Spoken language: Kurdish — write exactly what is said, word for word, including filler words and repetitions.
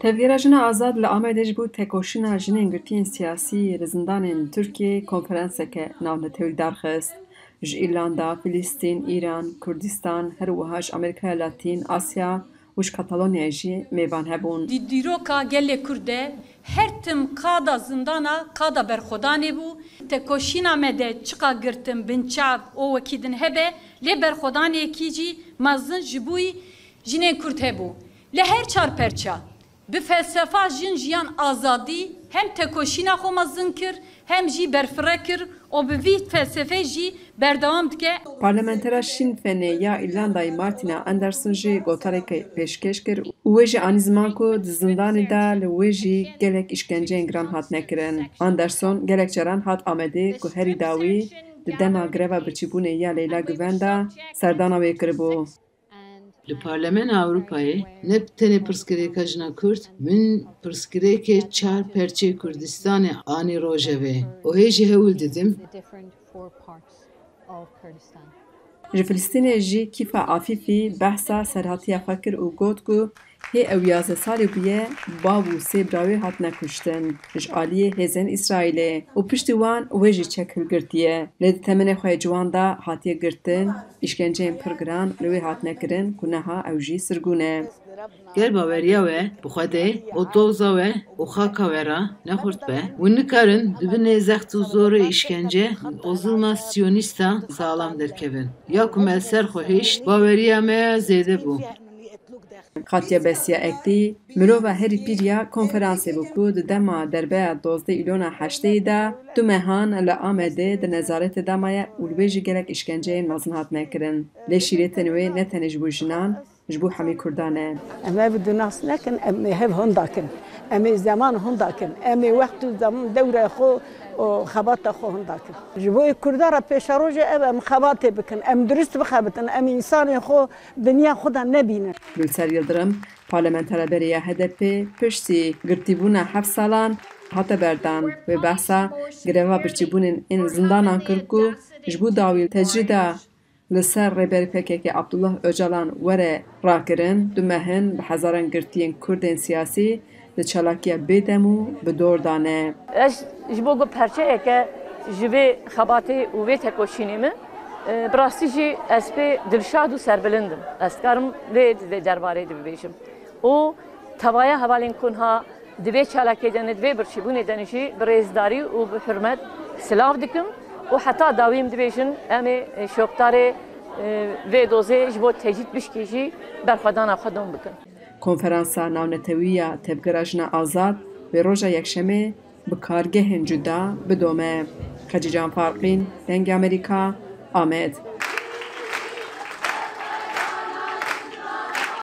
Tevgera Jina Azad li Amedê ji bo tekoşîna jinên girtiyên siyasî li zindanên Tirkiyê konferanseke navnetewî derxist. Ji Îrlanda, Filistîn, Îran, Kurdistan, her wiha ji Amerîkaya Latîn, Asya û ji Katalonyayê jî mêvan hebûn. Di dîroka gelê Kurd de her tim qada zindana qada berxwedanê bû. Tekoşîna me de çiqa girtin, binçav û wekî din hebe, lê berxwedanekî jî mezin ji bo jinên Kurd hebû. Li her çar perça bi felsefa jin, jiyan, azadî hem tekoşîna xwe mezin kir, hem jî berfireh kir û bi vî felsefê jî berdewam dike. Parlamentera Sinn Féinê ya Îrlandayê Martina Anderson jî gotareke pêşkêş kir û wê jî anî ziman ku di zindanê de li wê jî gelek îşkenceyên giran hatine kirin. Anderson gelek caran hat Amedê ku herî dawî di dema greva birçîbûnê ya Leyla Guven de serdana wê kiribû. Li Parlemena Ewropayê ne tenê pirsgirêka jina Kurd, min pirsgirêkê çar perçê Kurdistanê anî rojevê û hê jî hewl didim. Ji Filistînê jî Kîfa Afîfî behsa serhatiya xwe kir û got ku hê ew yazdeh salî bûye bav û sê bira wê hatine kuştin ji aliyê hêzên Îsraîlê û piştî wan wê jî çek hilgirtiye. Lê di temenê xwe yê ciwan de hatiye girtin, îşkenceyên pir giran li wê hatine kirin ku niha ew jî sirgûn e. Ger baweriya we bi Xwedê û doza we û xaka we re nexurt be, hûn nikarin di binê zext û zorê îşkence û zilma siyonîsta salam derkevin. Ya ku me li ser xwe hişt, baweriya me ya zêde bû. Katya Besiya Ektî, mirova herî pîr ya konferansê bû ku di dema derbeya dozdeh Îlona heştê de du mehan li Amedê di nezaretê de maye û li wê jî gelek îşkenceyên mezin hatine kirin. Lê şîretên wê ne tenê ji bo jinan, ji bo hemî Kurdan e. Em ev di nas nekin, em ê hev hinda kin. Em ê zeman hinda kin. Em ê wext û zeman dewra xwe û xebata xwe hinda kin. Ji bo Kurda re pêşerojê ev em xebatê bikin. Em dirust bixebitin. Em însanên xwe dinya xwe de nebînin. Gulser Yildirim, parlamentera berê ya H D P, piştî girtîbûna heft salan hate berdan. Wê behsa greva birçîbûnên ên zindanan kir ku ji bo dawî tecrîda li ser Rêberê P K K Abdullah Ocalan were rakirin, du meh in bi hezaran girtiyên Kurdên siyasî di çalakiya bêdem û bi dor de ne. Ez ji bo ku perçeyeke ji vê xebatê û vê tekoşînê min, e, bi rastî jî ez pê dilşad û serbilind im. Ez dikarim vê, vê derbarê de bibêjim. Û tevaya hevalên ku niha di vê çalakê de ne, di vê birçîbûnê de ne jî bi rêzdarî û bi hurmet silav dikim û heta dawî em dibêjin, em ê, e, şopdarê, e, vê dozê ji bo tecrîd bişkê jî berxwedana xwe dom bikin. Konferansa navnetewî ya Tevgera Jina Azad wê roja Yekşemê bi kargehên cuda bidome. Xecîcan Farqîn, Dengê Amerîka, Amed.